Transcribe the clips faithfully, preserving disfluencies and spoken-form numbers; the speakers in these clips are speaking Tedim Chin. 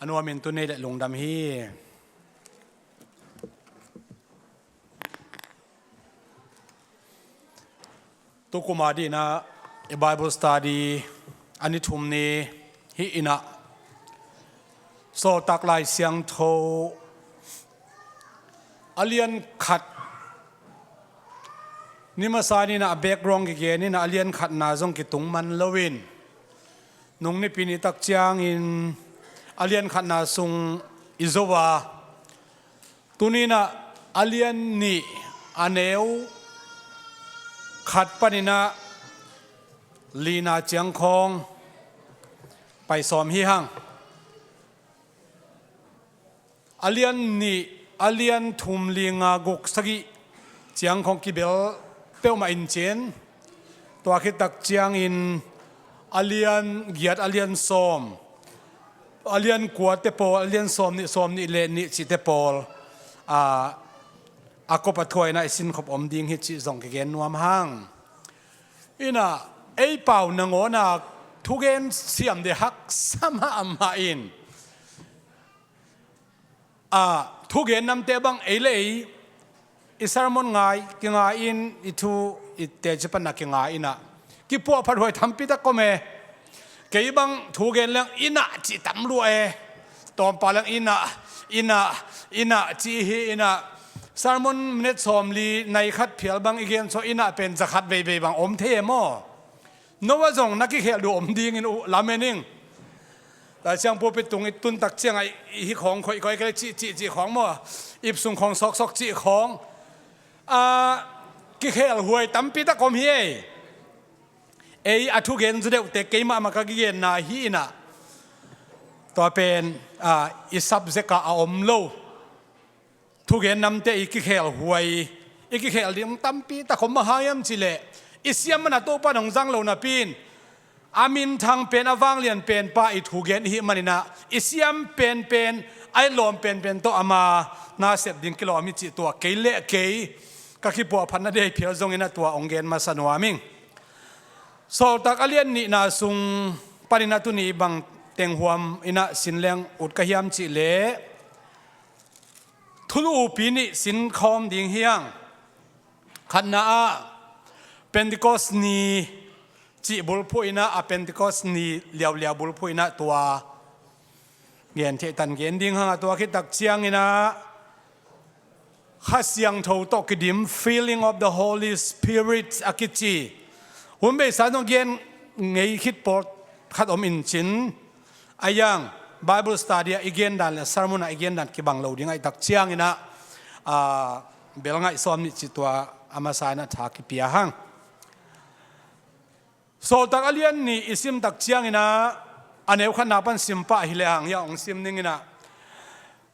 A nuamin tu nei le lungdam hi. Tukuma dinah i Bible study a ni thum ni hi inah, Sawltak Lai Siangtho a lian khat ni masa ni inah a background kigen inah a lian khatna zong kitung man loin, nung nipi ni tak ciangin a lian khatna sung i zo a, tuni inah a lian nih a neu khat paninah lina ciang khawng pai sawm hi hang. A lian nih, a lian thum, li, nga, guk, sagih ciang khawng kibel peuhmah in cin, tua khit tak ciangin a lian giat, a lian sawm, a lian kua te pawl, a lian sawm nih, sawm nih le nih cihte pawl, a, a kop a thuai inah i sinkhop om ding hi cih zong kigen nuam hang. Inah ei pau nangawn a thugen siam ding haksa mahmah in, a, thugen namte bang ei le ei i sermon ngai, kingai in, i thu i teci panna kingai inah kipuahphat huai tampi tak om e. Kei bang thugen leng inah cih tam lua e. Tawmpa leng inah, inah, inah cih hi inah. Sermon minute sawmli nai khat phial bang i gen suah inah pen za khat veivei bang om thei e maw? No a zong na kikhel duh om dingin uh lamen ing. Laisiang pulpit tung i tun tak ciangah i hi khawng khoih khoih kei cih cih cih khawng maw, ip sung khawng sawksawk cih khawng, a, kikhel huai tampi tak om hi ei. Ei a thugen zu deuhte keimah mah ka kigenna hi inah, tua pen, a, i subject ah a om lo thugen namte i kikhel huai, i kikhel ding tampi tak om. Bang hang hiam cihleh i siam man a Topa in hong zang lo napi in, a minthang pen, a vanglian pen pa i thugen i hih maninah i siam penpen, a etlawm penpen tawh ama nasep ding kilawm hi cih tua kei le kei ka kipuahphatna dei phial zongin a tua hong gen masa nuam ing. Sawltak a lian nihna sung paninah tuni bang tenghuam inah sin leng ut ka hiam cihleh, thulu upi nih sin khawm ding hi hang. Khatna ah Pentecost ni cih bulphuh inah, a Pentecost ni liauliau bulphuh inah tua gen theih tan gen ding hang a, tua khit tak cianginah Kha Siangtho tawh kidim, filling of the Holy Spirit a kici hun beisa zong gen ngei khit pawl khat om in cin, a yang Bible study ah i gen dan le sermon ah i gen dan kibang lo ding ahih tak cianginah, a, bel ngaih sawm nih cih tua a masa inah tha kipia hang. Sawltak a lian nih i sim tak cianginah a neu khatna pan sim pah hi le hang, hiah hong sim ninginah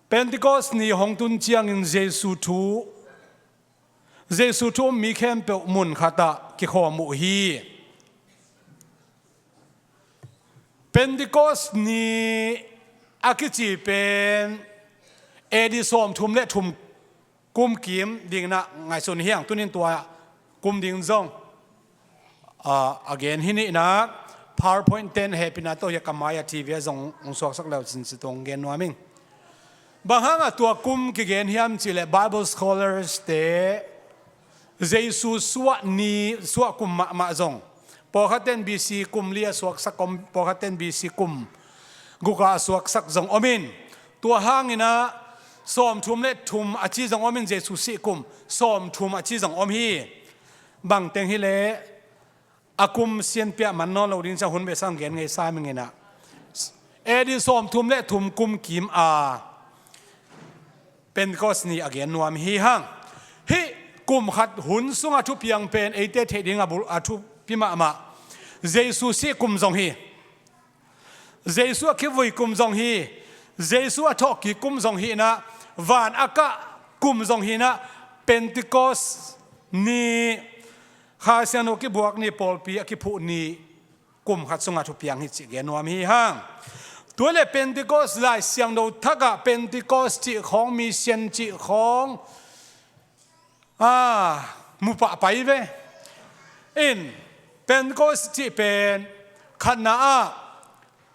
Pentecost ni hong tun ciangin Jesu thu, Jesu thu um mi khempeuh mun khatah kikhawm uh hi. Pentecost ni a kici pen A D sawmthum le thum kum kim dinginah ngaihsun hi hang. Tunin tua kum ding zong, a, a gen hi ninginah PowerPoint ten hehpihna tawh hiah ka mai-ah T V ah zong hong suaksak leu cin cih tua hong gen nuam ing. Bang hangah tua kum kigen hiam cihleh Bible scholars te Jesu suah ni, suah kum mahmah zong, pawlkhatte in B C kum li a suaksak om, pawlkhatte in B C kum gukah a suaksak zong om in, tua hanginah sawmthum le thum a ci zong om in, Jesu sih kum sawmthum a ci zong om hi. Bangteng hileh a kum sianpiah man nawn lo ding ciang hun beisa hong gen ngei sa ming inah, A D sawmthum le thum kum kim a Pentecost ni a gen nuam hi hang. Hih kum khat hun sungah thupiang pen eite theih ding a bul a thupi mahmah Jesu sih kum zong hi. Jesu a kivui kum zong hi. Jesu a thawhkik kum zong hi inah, van a kah kum zong hi inah, Pentecost ni, Kha Siangtho kibuak ni, pawlpi a kiphuh ni, kum khat sungah thupiang hi cih gen nuam hi hang. Tua le Pentecost Lai Siangtho thakah Pentecost cih khawng, mission cih khawng, a, mu pahpai ve. In Pentecost cih pen khatna ah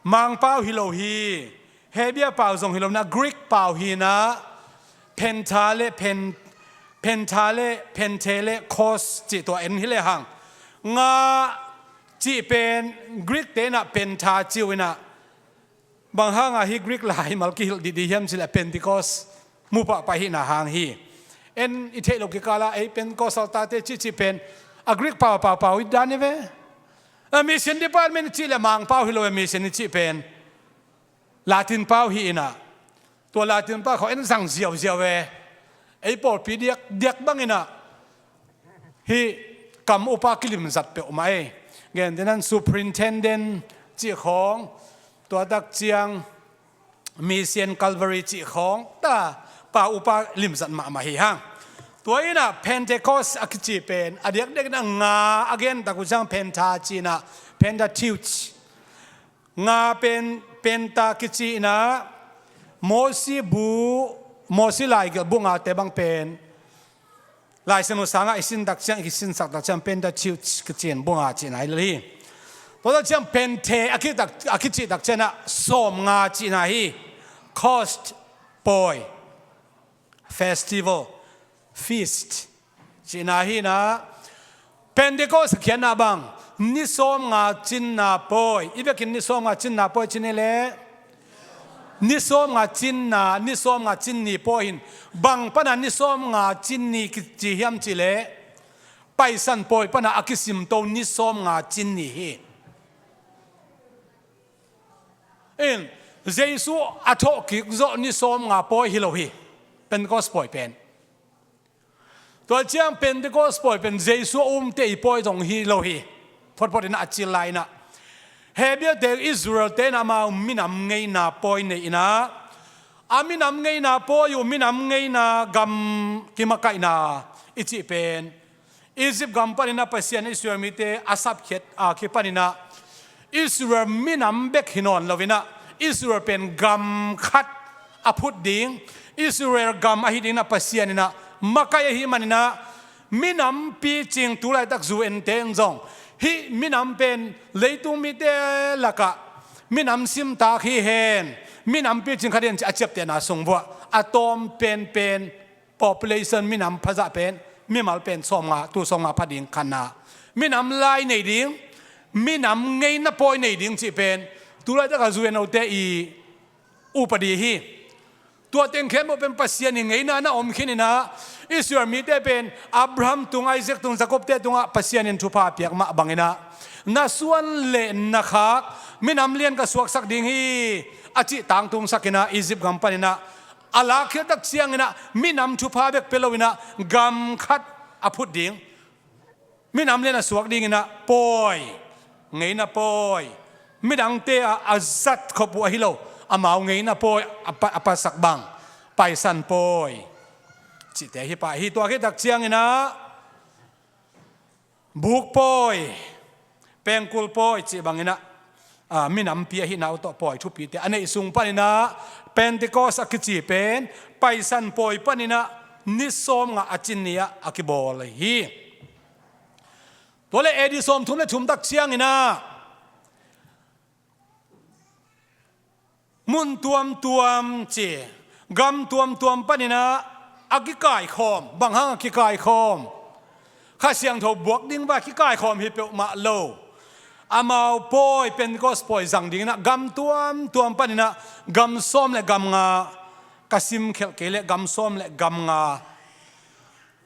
Mangpau hi lo hi. Hebrew pau zong hi lo in ah, Greek pau hi in ah, Penta le Pen, Penta le Pente le Kos cih tua en hi le hang. Nga cih pen Greek te in ah Penta ci uh in ah, bang hang a hih Greek lai mal kihilh dihdih hiam cih leh Pentecost mu pahpah ahihna hang hi. En i theih loh kikal ah ei Pentecostal tate cihcih pen a Greek pau a paupau i dan hi ve. A mission department i cih leh Mangpau hi lo, a mission i cih pen Latin pau hi in ah, tua Latin pau khawng en zang ziauziau e. Ei pawlpi diakdiak bang in ah hih kam upa kilimzat peuhmah e. Gentehna-in superintendent cih khawng, tua tak ciang mission, Calvary cih khawng, ta pau upa limzat mahmah hi hang. Tua in ah Pentecost a kici pen a diakdiak in ah nga a gen tak uh ciang Penta ci in ah, Pentateuch. Nga pen Penta kici in ah, Mosi bu, Mosi laigelh bu ngate bang pen Lai Siangtho sangah i sin tak ciang, i kisinsak tak ciang Pentateuch kici in bu nga cihna hi lel hi. Tua tak ciang Pente a kitak, a kici tak ciang ah sawmnga cihna hi. Kos, pawi, festival, feast cihna hi in ah, Pentecost a khiatna bang ni sawmnga cinna pawi. I vekin ni sawmnga cinna pawi ci ni leh, ni sawmnga cinna, ni sawmnga cinni pawi hi in, bang pan a ni sawmnga cinni kici hiam cih leh Paisan pawi pan a a kisimto ni sawmnga cinni hi. In, Jesu a thawhkik zawh ni sawmnga pawi hi lo hi, Pentecost pawi pen. Tua ciang Pentecost pawi pen Jesu a umte i pawi zong hi lo hi. Photphot in ah a cil lai in ah, Hebrew te, Israel te in ah amau minam ngeina pawi nei in ah, a minam ngeina pawi uh, minam ngeina gam kimakaihna i cih pen Egypt gam panin ah Pasian in Israel mite a sapkhiat a kipanin ah Israel minam bek hi nawn lo in ah, Israel pen gam khat a phut ding, Israel gam ahi dingin ah Pasian in ah makaih ahih manin ah, minam picing, tu laitak U N te in zong hih minam pen leitung mite lakah minam simtak hi hen, minam picing khat hi hen ci a ciaptehna sung vuah a tawm penpen population, minam phazah pen, mimal pen sawmnga, tul sawmnga pha ding khatna. Minam lai nei ding, minam ngeina pawi nei ding cih pen tu laitak a U N-te i upadi hi. Tua teng khempeuh pen Pasian in ngeina na om khin in ah, Israel mite pen Abraham tung, Isaac tung, Jacob te tungah Pasian in thupha piak mah bangin ah, na suan le na khak minam lian ka suaksak ding hi, a cih tangtungsak in ah Egypt gam panin ah a lakkhiat tak ciangin ah minam thupha bek pia lo in ah gam khat a phut ding, minam lian a suak dingin ah pawi, ngeina pawi, midangte a, a zat khop uh ahi lo, amau ngeina pawi a pa, a pasak bang, Paisan pawi cihte hi pah hi. Tua khit tak ciangin ah buk pawi, pengkul pawi cih bangin ah, a, minampi ahihna uh tawh pawi thupite a neih sung panin ah Pentecost a kici pen Paisan pawi panin ah ni sawmnga a cin ni-ah a kibawl hi. Tua le A D sawmthum le thum tak ciangin ah mun tuamtuam ci, gam tuamtuam panin ah a kikaikhawm. Bang hang a kikaikhawm? Kha Siangtho buak ding bang a kikaikhawm hi peuhmah lo. Amau pawi, Pentecost pawi zang dingin ah gam tuamtuam panin ah gam sawm le gam nga, ka simkhelh kei leh gam sawm le gam nga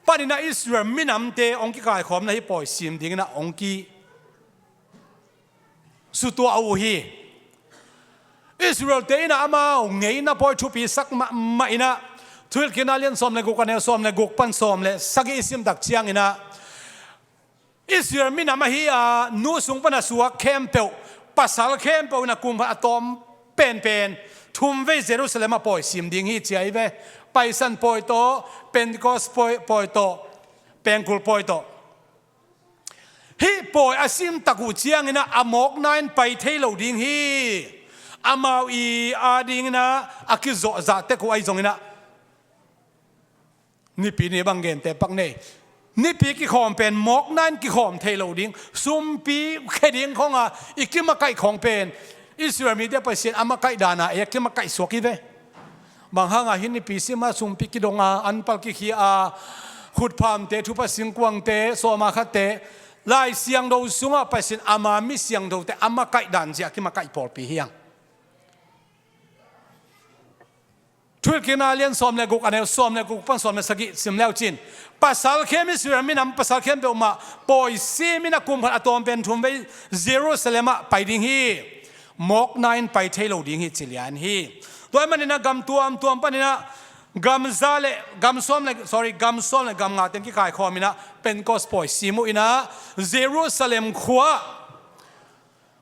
panin ah Israel minamte hong kikaikhawmna hih pawi sim dingin ah hong ki sutuah uh hi. Israel-te in ah amau ngeina pawi thupisak mahmah in ah, Thuhilhkikna lian sawm le guk, a neu sawm le guk pan sawm le sagih i sim tak ciangin ah, Israel minam ahi a nu sung pan a suak khempeuh, pasal khempeuh in ah kum khat a tawm penpen thum vei Jerusalem ah pawi sim ding hi ci ahi ve. Paisan pawi tawh, Pentecost pawi, pawi tawh, pengkul pawi tawh. Hih pawi a sim tak uh ciangin ah a mawkna in pai thei lo ding hi. Amau i a dingin ah a kizawhzah tek uh ahi zongin ah, Nipi ni bang gente pak nei. Nipi kikhawm pen mawkna in kikhawm thei lo ding. Sumpi khe ding khawng a i kimakaih khawng pen Israel mite Pasian a makaih dana ei a kimakaih suak hi ve. Bang hanga hih nipi sima sumpi kidonga, anpal kikhia a, khutphamte, thupha singkuangte, sawma khatte, Lai Siangtho sungah Pasian ama mi siangthote a makaih dan zia a kimakaih pawlpi hi hang. Thuhilhkikna lian sawm le guk, a neu sawm le guk pan sawm le sagih sim leu cin, pasal khem Israel minam pasal khempeuh mah pawi simin a kum khat a tawm pen thum vei Jerusalem ah pai ding hi. Mawkna in pai thei lo ding hi ci lian hi. Tua ahih manin a gam tuamtuam panin a gam za le gam sawm le, sorry, gam sawm le gam nga teng kikaikhawmin a Pentecost pawi sim uh in a Jerusalem khua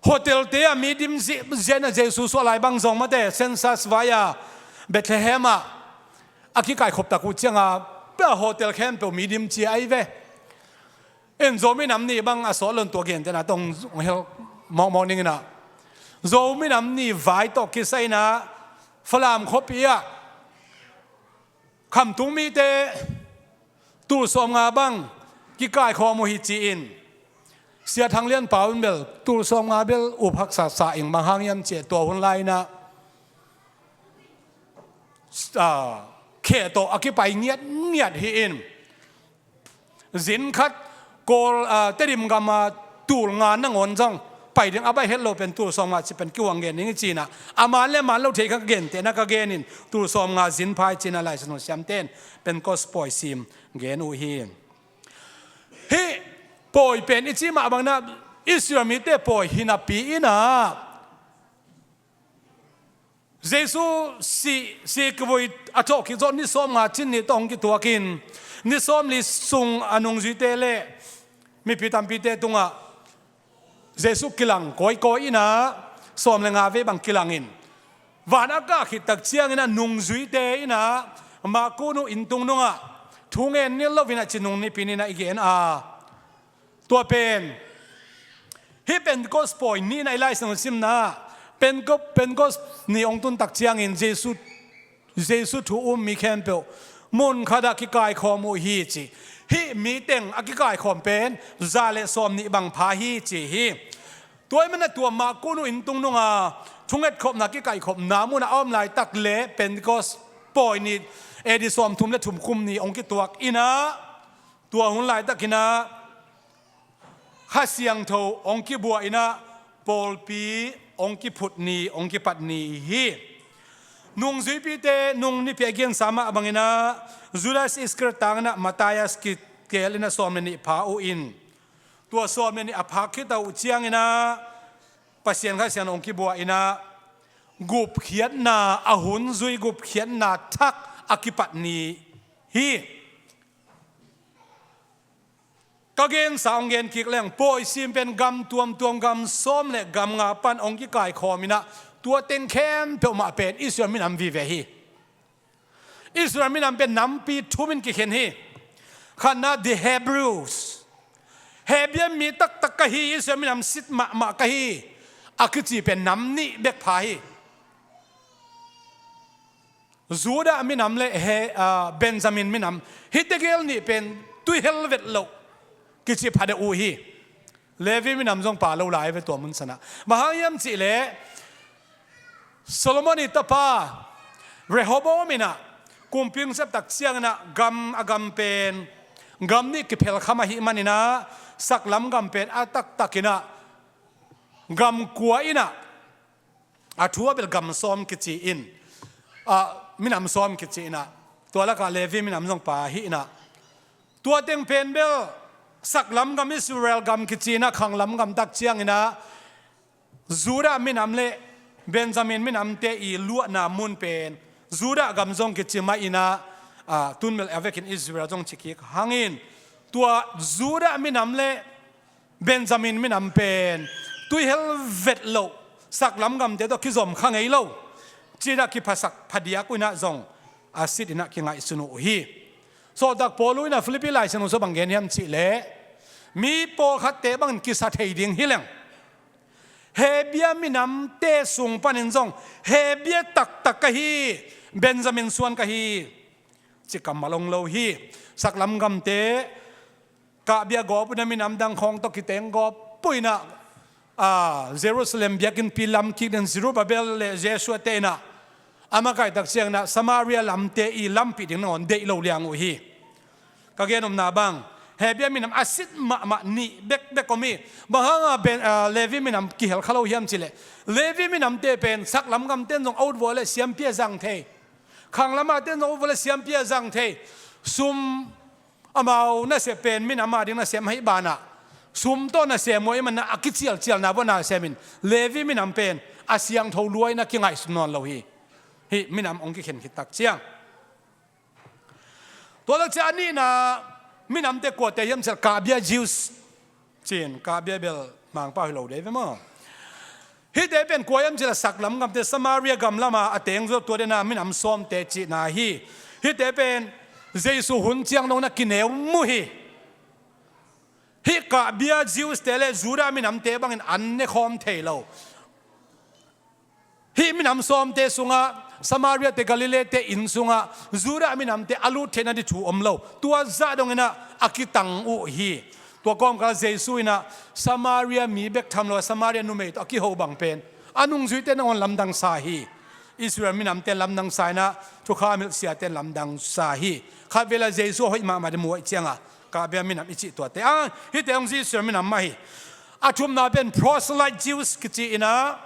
hotelte ah mi dim zi-, ziahna Jesu suah lai bang zong mate, census vai-a Bethlehem ah a kikaikhop tak uh cianga pia hotel khempeuh mi dim cia ahi ve. En Zomi nam ni bang a sawt lon tua gentehna tong hel mawkmawk ning in a, Zomi nam ni vai tawh kisai in a Falam khuapi ah Khamtung mite tul sawmnga bang kikaikhawm uh hi ci-in, Sia Thang Lian Pau in bel tul sawmnga bel up haksa sa ing, bang hang hiam cih leh tua hun lai-in a, ah, khe tawh a kipai ngiatngiat hi in, zin khat Kawl, ah, Tedim gam a tul nga nangawn zong pai ding a baih het lo pen tul sawmnga ci pen kihuang gen ding hi ci-in a, a man le man lo thei kha gentehna ka gen in, tul sawmnga zin pha hi ci-in a Lai Siangtho siamte in Pentecost pawi sim gen uh hi. Hih pawi pen i cih mah bangin a Israel mite pawi hi napi in a, Jesu si, si kivui a thawh kik zawh ni sawmnga cin ni tawh hong kituakin, ni sawmli sung a nungzuite le mipi tampite tungah Jesu kilang kawikawi in a, sawm le nga vei bang kilangin, van a kah khit tak ciangin a nungzuite in a Makun uh inntung nungah thu ngen nilh loin a ci nung nipi ni-in a i gen a, tua pen hih Pentecost pawi nihna i Lai Siangtho simna, Penteco-, Pentecost ni hong tun tak ciangin Jesu, Jesu thu um mi khempeuh mun khatah kikaikhawm uh hi ci. Hih mi teng a kikaikhawm pen za le sawmnih bang pha hi ci hi. Tua ahih manin a tua Makun uh inntung nunga thungetkhopna kikaikhopna munah a om laitak le Pentecost pawi ni A D sawmthum le thum kum ni hong kituak in a, tua hun laitakin a Kha Siangtho hong kibuah in a, pawlpi hong kiphut ni, hong kipat ni hi. Nungzuipite nung nipi a gensa mah bangin a, Judas Iskariot tangin a Matthias kitel in a sawm le nih pha uh in, tua sawm le nih a phak khit uh ciangin a, Pasian Kha Siangtho hong kibuah in a, gupkhiatna, a hun zui gupkhiatna thak a kipat ni hi. Ka gensa hong gen kik leng, pawi sim pen gam tuamtuam, gam sawm le gam nga pan hong kikaikhawm in a, tua teng khempeuh mah pen Israel minam vive hi. Israel minam pen nampi thum in kikhen hi. Khatna, the Hebrews. Hebrew mi taktak ka hi, Israel minam sit mahmah ka hi, a kici pen nam nih bek pha hi. Judah minam le he, ah, Benjamin minam, hihte gel nih pen tuihel vet loh kici pha deuh uh hi. Levi minam zong pha lo lai ve tua mun sanah. Bang hang hiam cih leh Solomon i tapa Rehoboam in a kumpi hong sep tak ciangin a gam, a gam pen gam nih kiphel kham ahih manin a, saklam gam pen a taktak in a gam kua in a, a thu a bel gam sawm kici in, ah, minam sawm kici in a, tua lakah Levi minam zong pha hi in a, tua teng pen bel saklam gam, Israel gam kici in a, khanglam gam tak ciangin a, Judah minam le Benjamin minamte i luahna mun pen Judah gam zong kici mah in a, ah, tun bel a vekin Israel zong ci kik hangin, tua Judah minam le Benjamin minam pen tuihel vet loh, saklam gamte tawh kizom kha ngei lo, ci-in a kiphasak phadiak uh in a zong a sit in a kingaihsun uh hi. Sawltak Paul in a Philippi Lai Siangtho sung bang gen hiam cih leh, mi pawlkhatte bangin kisa thei ding hi leng, Hebrew minamte sung panin zong Hebrew taktak ka hi, Benjamin suan ka hi, ci kammal hong lo hi. Saklam gamte kahbia gawp uh in a, minam dang khawng tawh kiteng gawp uh in a, a, Jerusalem biakinnpi lam kik ding Zerubbabel le Joshua te in ah a makaitak ciangin ah Samaria lamte i lampih ding nangawn deih lo liang uh hi. Ka gen omna bang, Hebia minam a sit mahmah nih bekbek om hi. Bang hanga ben, a, Levi minam kihel kha lo hiam cih leh, Levi minamte pen saklam gamten zong a ut vua le siampi a zang thei. Khanglam a ten zong a ut vua le siampi a zang thei. Sum amau nasep pen minam a ding nasem ahih banah, sum tawh nasem uh ahih manin a kicialcialna vua nasem in, Levi minam pen a siangtho lua in a kingaihsun nawn lo hi. Hih minam hong kikhen khit tak ciang, tua lak ciang a nihna minamte kuate hiam cih leh, kahbia Jews ci-in, kahbia bel Mangpau hi lo dei ve maw. Hihte pen kua hiam cih leh saklam gamte, Samaria gam lama a teng zong tua dena minam sawmte cihna hi. Hihte pen Jesu hun ciang dong in a kineu mu hi. Hih kahbia Jews te le Judah minamte bangin an ne khawm thei lo. Hih minam sawmte sungah, Samaria te, Galilee te inn sungah Judah minamte a lut theihna ding thu om lo. Tua zah dong in ah a kitang uh hi. Tua kawmkal Jesu in ah Samaria mi bek tham lo a, Samaria numei tawh a kiho bang pen a nungzuite nangawn lamdang sa hi. Israel minamte lamdang sa in ah, thukham hilh siate lamdang sa hi. Khatvei la Jesu a hoih mahmah ding mu ahih ciangin, kahbia minam i cih tuate, a, hihte hong ci Israel minam mah hi. A thumna pen proselyte Jews kici in ah,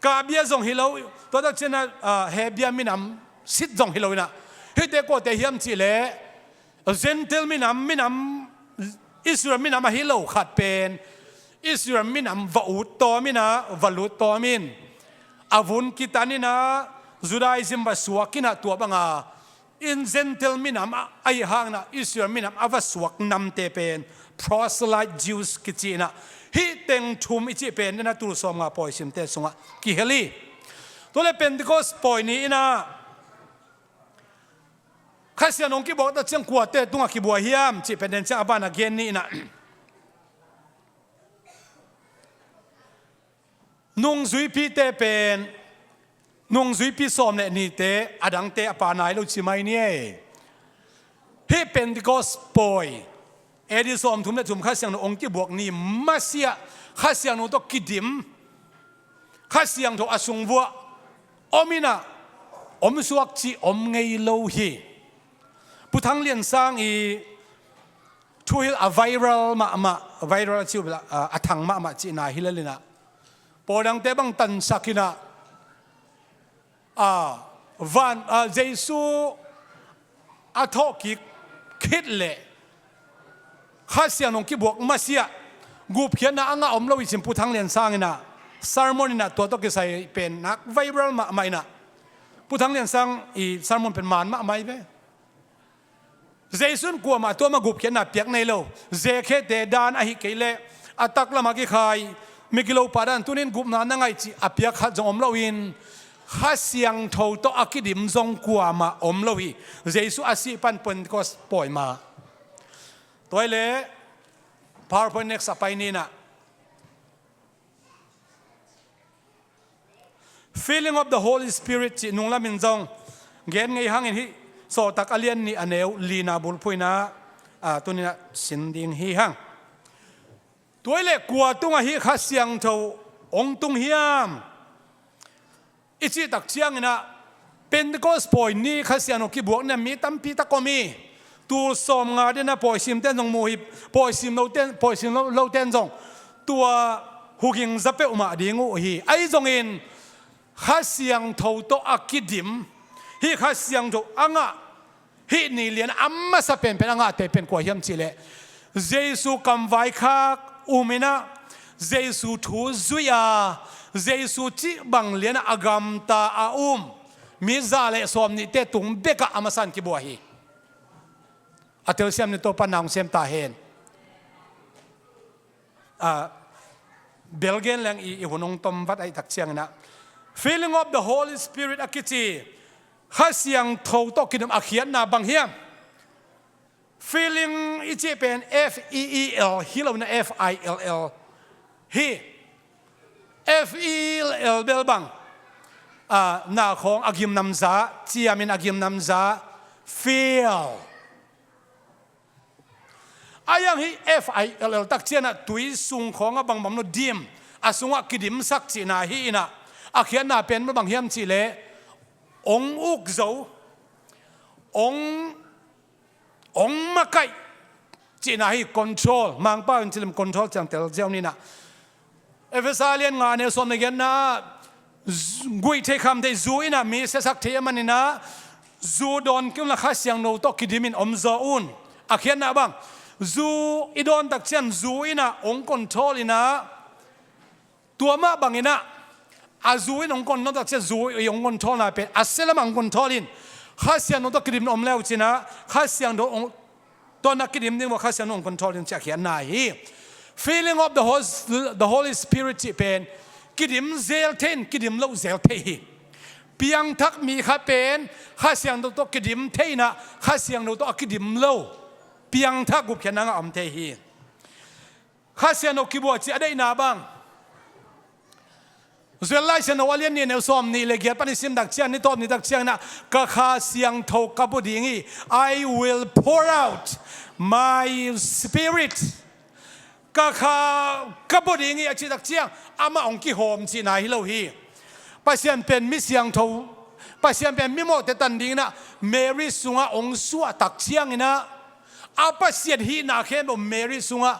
kahbia zong hi lo, tua tak ciangin ah, a, Hebia minam sit zong hi lo in ah, hihte kuate hiam cih leh, Gentile minam, minam, Israel minam ahi lo khat pen Israel minam va ut tawm in ah, va lut tawm in, a vun kitan in ah, Judaism va suak in ah, tua banga in Gentile minam a, ahi hangin ah Israel minam a va suak namte pen proselyte Jews kici in ah, hih teng thum i cih pen in ah tul sawmnga pawi simte sungah kihel hi. Tua le Pentecost pawi ni in ah Kha Siangtho hong kibuak tak ciang kuate tungah kibuak hiam cih pen den ciang a ban a gen ni in ah, nungzuipite pen, nungzuipi sawm le nihte, a dangte a pa nai lo ci mai ni ei. Hih Pentecost pawi, A D sawmthum le thum Kha Siangtho hong kibuak ni masiah, Kha Siangtho tawh kidim, Kha Siangtho a sung vuah om in ah, om suak cih om ngei lo hi. Pu Thang Lian Sang i thuhilh a viral mahmah, viral a cih uh bel a, a thang mahmah cihna hi lel in ah, pawl dangte bang tansak in ah, a, van, a, Jesu a thawhkik khit leh Kha Siangtho hong kibuak masiah gupkhiatna a ngah om lo hi ci-in Pu Thang Lian Sang in ah sermon in ah tua tawh kisai pen nak viral mahmah in ah, Pu Thang Lian Sang i sermon pen man mahmah hi ve. Jesu in kuamah tua mah gupkhiatna piak nei lo. Zekhete dan ahih kei leh a taklamah kikhai, migilopa dan, tuni in gupna na ngaih cih a piak khat zong om loin, Kha Siangtho tawh a kidim zong kuamah om lo hi. Jesu a sih pan Pentecost pawi ma. Tua hi leh PowerPoint next a pai ni in ah. Filling of the Holy Spirit cih nunglam in zong gen ngei hangin, hih Sawltak a lian nih a neu lina bulphuhna, a, tuni in ah sin ding hi hang. Tua hi leh kua tungah hih Kha Siangtho hong tung hiam i cih tak ciangin ah, Pentecost pawi ni Kha Siangtho kibuak ni in ah mi tampi tak om hi. Tul sawmnga den a pawi simten zong mu hi, pawi sim loten, pawi sim lo, loten zong tua huging za peuhmah ding uh hi. Ahi zongin Kha Siangtho tawh a kidim, hih Kha Siangtho a ngah, hih ni lian a masa penpen a ngahte pen kua hiam cih leh, Jesu kamvaikhak um in ah, Jesu thu zui a, Jesu cih bang lian a gamta a um mi za le sawmnihte tung bekah a masa in kibuak hi. A telsiam ni Topa na hong sem ta hen. A, bel gen leng i, i hun hong tom vat ahih tak ciangin ah, filling of the Holy Spirit a kici Kha Siangtho tawh kidim a khiatna bang hiam? Filling i cih pen F E E L hi lo in ah, F I L L hi. F E E L bel bang, a, na khawng a gimnamza, ciamin a gimnamza, fill. A yang hih F I L L tak ciangin ah tui sung khawng a bangbang lo dim, a sungah kidimsak cihna hi inah, a khiatna pen bang hiam cihleh, ong uk zo, ong, ong makaih cihna hi. Control, Mangpau in cilem control ciang tel ziau ninah. Efesa lian nga neu sawm na giatna, zu-, guih thei kham thei zu inah mi siasak thei a maninah, zu dawn kei unla Kha Siangtho tawh kidimin om zaw un. A khiatna bang, zu i dawn tak ciang zu inah ong control inah, tua mah banginah, a zu in ong control tak ciang zu i ong controlna pen a sia lamah ong control in, Kha Siangtho tawh kidimin om leu cinah, Kha Siangtho ong tawh na kidim ding maw, Kha Siangtho ong control ding cih a khiatna hi. Filling of the Hos-, the Holy Spirit cih pen kidim zel thei in kidim lo zel thei hi. Piangthak mi khat pen Kha Siangtho tawh kidim thei inah, Kha Siangtho tawh a kidim lo, piangthak gupkhiatna ngah om thei hi. Kha Siangtho kibuah cih a deihna bang, Joel Lai Siangtho a lian nih neu sawm nih le giat pan i sim tak ciang, ni tawp ni tak ciang inah, ka Kha Siangtho ka bua ding hi. I will pour out my spirit. Ka Kha ka bua ding hi a cih tak ciang, amah ong kihawm cihna hi lo hi. Pasian pen mi siangtho, Pasian pen mi mawhte tan ding inah Mary sungah ong suah tak ciang inah, a Pasian hihna khempeuh Mary sungah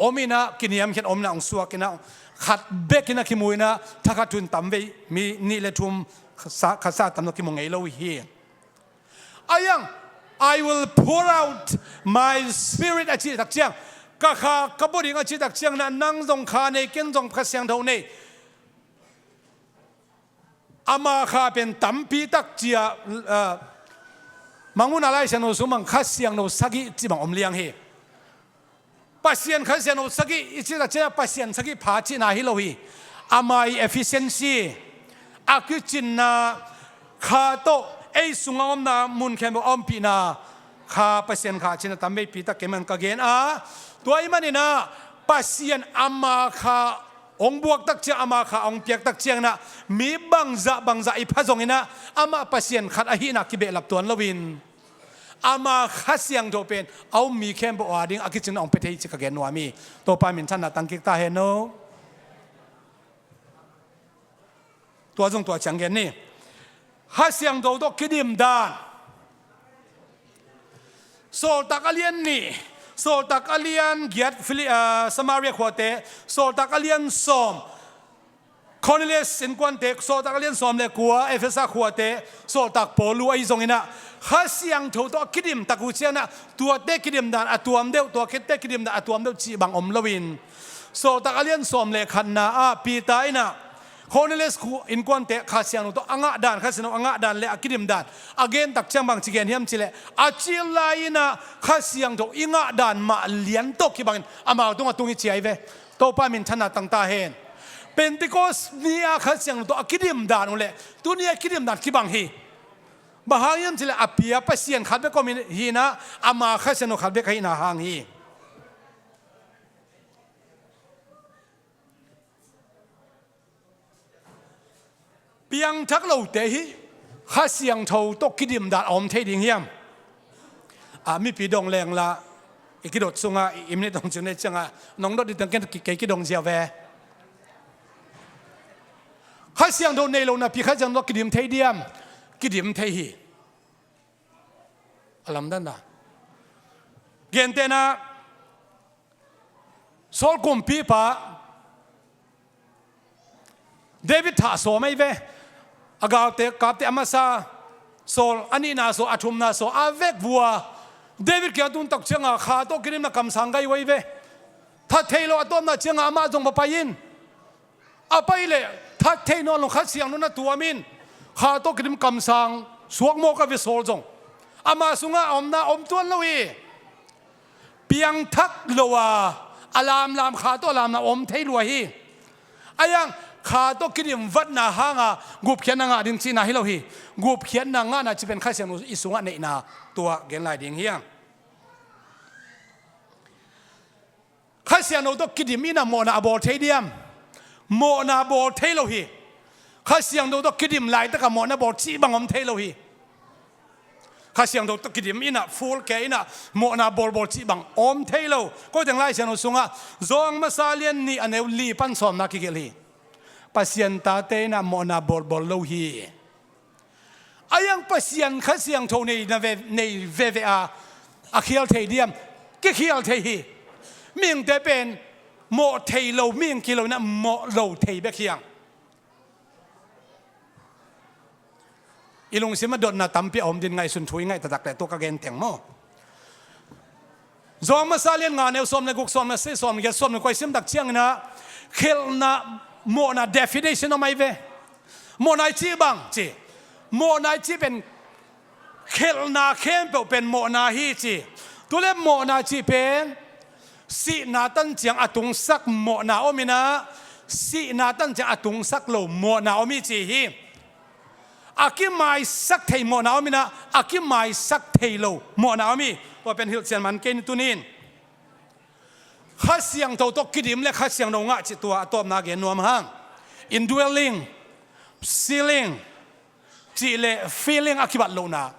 om inah, kiniamkhiat om inah ong suak inah, khat bek inah kimu inah, thakhat thu in tamvei, mi nih le thum, khatsa, khatsa tam lo kimu ngei lo hi. A yang, "I will pour out my spirit," a cih tak ciang, ka Kha ka bua ding a cih tak ciang inah, nang zong Kha nei, ken zong Kha Siangtho nei. Ama Kha pen tampi tak cia, ah, Mangmuhna Lai Siangtho sung bang Kha Siangtho sagih cih bang om liang hi. Pasian Kha Siangtho sagih i cih tak ciang, Pasian sagih pha cihna hi lo hi. Ama i efficiency, a kicinna, Kha tawh ei sungah omna mun khempeuh a ompihna, Kha, Pasian Kha cihna tamveipi tak kei man ka gen a, tua ahih maninah Pasian Ama Kha ong buak tak ciang, Ama Kha ong piak tak ciang inah, mi bangzah bangzah i pha zong inah, amah Pasian khat ahihna kibehlap tuan loin, Ama Kha Siangtho pen a um mi khempeuh a ding a kicinna ong pia thei cih ka gen nuam hi. Topa minthanna tang kik ta hen aw. Tua zong tua ciang gen ni. Kha Siangtho tawh kidim dan. Sawltak a lian nih, Sawltak a lian giat Fili-, ah, Samaria khuate, Sawltak a lian sawm, Cornelius innkuante, Sawltak a lian sawm le kua, Efesa khuate, Sawltak Paul uh ahi zong inah, Kha Siangtho tawh a kidim tak uh ciang inah, tuate kidim dan a tuam deuh, tuate kidim dan a tuam deuh cih bang om loin, Sawltak a lian sawm le khatna ah Peter inah, Cornelius khu innkuante Kha Siangtho tawh a ngah dan, Kha Siangtho a ngah dan le a kidim dan a gen tak ciang bang ci gen hiam cihleh, a cil lai inah Kha Siangtho i ngah dan mah lian tawh kibangin amau tungah tung hi ci ahi ve. Topa minthanna tang ta hen. Pentecost ni-a Kha Siangtho tawh a kidim dan uh leh tuni a kidim dan kibang hi. Bang hang hiam cihleh a pia Pasian khat bek om hi inah, Ama Kha Siangtho khat bek ahihna hang hi. Piangthak lote hi Kha Siangtho tawh kidim dan a om thei ding hiam? A, mipi dong leng la, i kidot sungah i imnit dong ciang nei ciangah nong dot dih teng ken ki-, kei kidong ziau ve. Kha Siangtho nei lo napi Kha Siangtho tawh kidim thei diam? Kidim thei hi. A lamdanna. Gentehna, Saul kumpipa David thah sawm ahi ve. A galte, kapte a masa Saul, a nihna Saul, a thumna Saul, a vek vua. David kiang tun tak cianga Kha tawh kidimna kamsang gai uh ahi ve. That thei lo a tuamna cianga amah zong va pai in. A pai leh that thei nawn lo Kha Siangtho na tuam in, Kha tawh kidim kamsang suak mawk a ve Saul zong. Ama sungah a omna om tuan lo hi. Piangthak lo a, a lamlam Kha tawh a lamlam om thei lua hi. A yang Kha tawh kidim vatna hanga gupkhiatna ngah ding cihna hi lo hi. Gupkhiatna ngahna ci pen Kha Siangtho i sungah neihna tua gen lai ding hi a. Kha Siangtho tawh kidim in a mawhna a bawl thei diam? Mawhna bawl thei lo hi. Kha Siangtho tawh kidim laitakah mawhna bawl cih bang om thei lo hi. Kha Siangtho tawh kidim in ah, full ke in ah, mawhna bawlbawl cih bang om thei lo. Ko teng Lai Siangtho sungah Johan masa lian nih a neu li pan sawmna kigelh hi. Pasian tate in ah mawhna bawlbawl lo hi. A iang Pasian Kha Siangtho nei na ve, nei veve a, a khial thei diam? Kikhial thei hi. Mihingte pen mawh thei lo, mihing kilo in ah mawh lo thei bek hi hang. I lungsim ah dotna tampi a om din, ngaihsun thu i ngaih taktak leh tua ka gen teng maw. Johan masa lian nga neu sawm le guk, sawm le sagih, sawm le giat, sawm le kua i sim tak ciangin ah, khelhna, mawhna definition om ahi ve. Mawhna i cih bang ci. Mawhna i cih pen khelhna khempeuh pen mawhna hi ci. Tu le mawhna cih pen sihna tan ciang a tungsak mawhna om in ah, sihna tan ciang a tungsak lo mawhna om hi ci hi. A kimaisak thei mawhna om in ah, a kimaisak thei lo mawhna om hi. Tua pen hilhcian man kei ni tuni in. Kha Siangtho tawh kidim le Kha Siangtho ngah cih tua a tawpna gen nuam hang. Indwelling, sealing, cih le feeling a kibat lohna.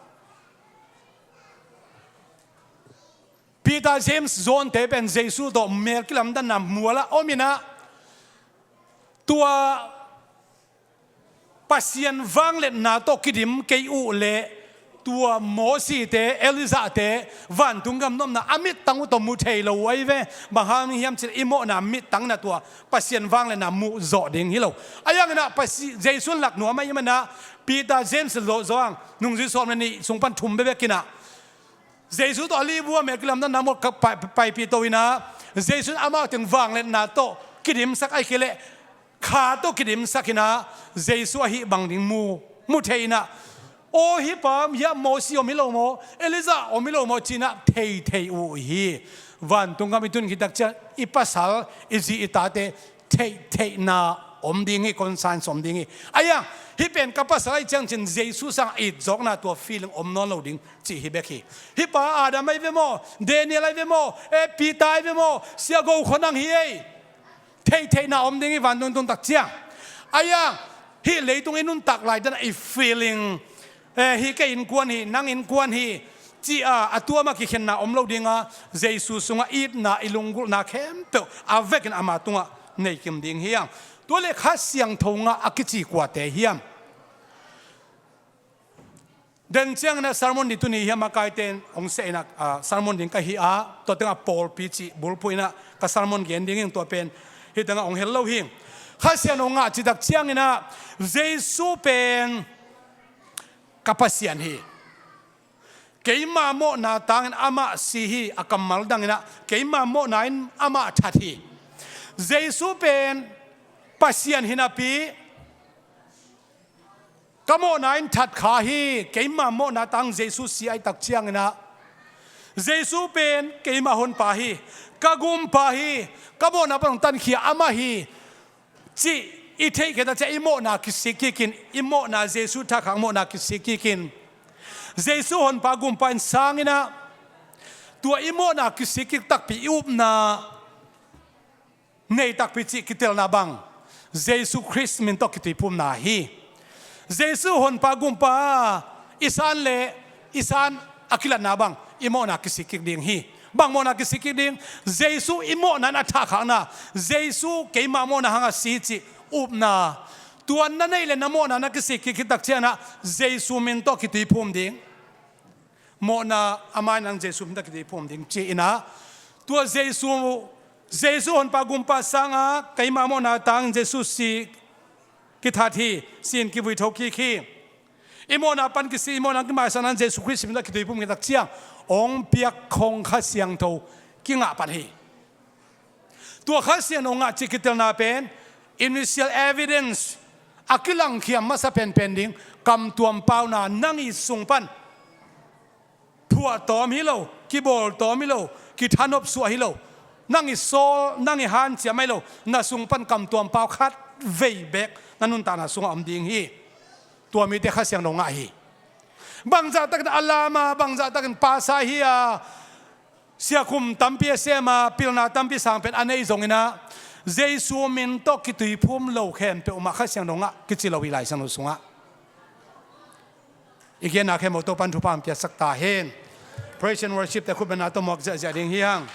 Peter, James, John te pen Jesu tawh mel kilamdanna mual ah om in ah, tua Pasian vangliatna tawh kidim kei uh leh tua Mosi te, Elijah te, vantung gam nopna a mittang uh tawh mu thei lo uh ahi ve. Bang hang hiam cih leh i mawhna mittang in ah tua Pasian vangliatna muh zawh ding hi lo. A iang in ah Pasi-, Jesu in lak nuam ahih man ah Peter, James, John, nungzui sawm le nih sung pan thum bekbek in ah Jesu tawh a lihvua mel kilamdanna mual ka pai-, paipih to in ah, Jesu in amau teng vangliatna tawh kidimsak ahih kei leh kha tawh kidimsak in ah, Jesu ahih bang ding mu, mu thei in ah, aw hih pa hiah Mosi om hi lo maw, Elijah om hi lo maw ci in ah thei thei uh hi. Vantung gam i tun khit tak ciang i pasal, i zi, i tate theihtheihna om ding hi, conscience om ding hi. A iang, hih pen ka pasal ahih ciang cin Jesu sang it zawkna tua feeling om nawn lo ding cih hi bek hi. Hih pa Adam ahi ve maw, Daniel ahi ve maw, eh, Peter ahi ve maw, Sia Go Khua Nang hi ei. Theihtheihna om ding hi vantung tun tak ciang. A iang, hih leitung i nuntak lai dan a i feeling, eh, hih kei innkuan hi, nang innkuan hi, ci a, a tuam a kikhenna om lo ding a, Jesu sungah itna, i lunggulhna khempeuh a vekin ama tungah nei kim ding hi hang. Tua leh Kha Siangtho ngah a kici kuate hiam? Den ciangin ah sermon ding tuni hiam a kaite in hong seh in ah, ah, sermon ding ka hi a, tua tengah pawlpi cih bulphuh in ah ka sermon gen ding hi, tua pen hih tengah hong hel lo hi. Kha Siangtho ngah cih tak ciangin ah Jesu pen ka Pasian hi. Keima mawhna tangin amah si hi, a kammal dangin ah keima mawhna in amah that hi. Jesu pen Pasian hi napi, ka mawhna in that kha hi. Keima mawhna tang Jesu si ahih tak ciangin ah, Jesu pen keima honpa hi, ka gumpa hi, ka mawhna pan hong tankhia amah hi cih i theih khit tak ciang i mawhna kisik kikin, i mawhna Jesu thakhak mawhna kisik kikin, Jesu honpa gumpa in sang in ah, tua i mawhna kisik kik takpi i upna nei takpi cih kitelna bang Jesu Khrist min tawh kituiphumna hi. Jesu honpa gumpa i san leh i san a kilatna bang i mawhna kisik kik ding hi. Bang mawhna kisik kik ding? Jesu i mawhna in a thahkhakna, Jesu keima mawhna hang a si cih upna. Tua na neih leh na mawhna na kisik kik khit tak ciangin ah Jesu min tawh kituiphum ding. Mawhna a mai nang Jesu min tawh kituiphum ding ci in ah, tua Jesu, Jesu honpa gumpa sanga keima mawhna tang Jesu si kithat hi, si in kivui tho kik hi. I mawhna pan kisik, i mawhna kimaisak nang Jesu Khrist min tawh kituiphum khit tak ciang hong piak khong Kha Siangtho kingah pan hi. Tua Kha Siangtho ngah cih kitelna pen initial evidence, a kilangkhiam masa penpen ding, kamtuam pauna, nang i sung pan phuahtawm hi lo, kibawltawm hi lo, kithanop suah hi lo, nang i sawl, nang i hanciam ahi lo, na sung pan kamtuam pau khat vei beek na nuntakna sungah om ding hi. Tua mite Kha Siangtho ngah hi. Bangzahtakin a lam a, bangzahtakin pasa hi a, siakhum tampi a sem a, pilna tampi sang pen a nei zongin ah, Jesu min tawh kituiphum lo khempeuh mah Kha Siangtho ngah kici lo hi Lai Siangtho sungah. I genna khempeuh Topa'n thupha hong piaksak ta hen. Praise and worship te khut bengna tawh muak ziahziah ding hi hang.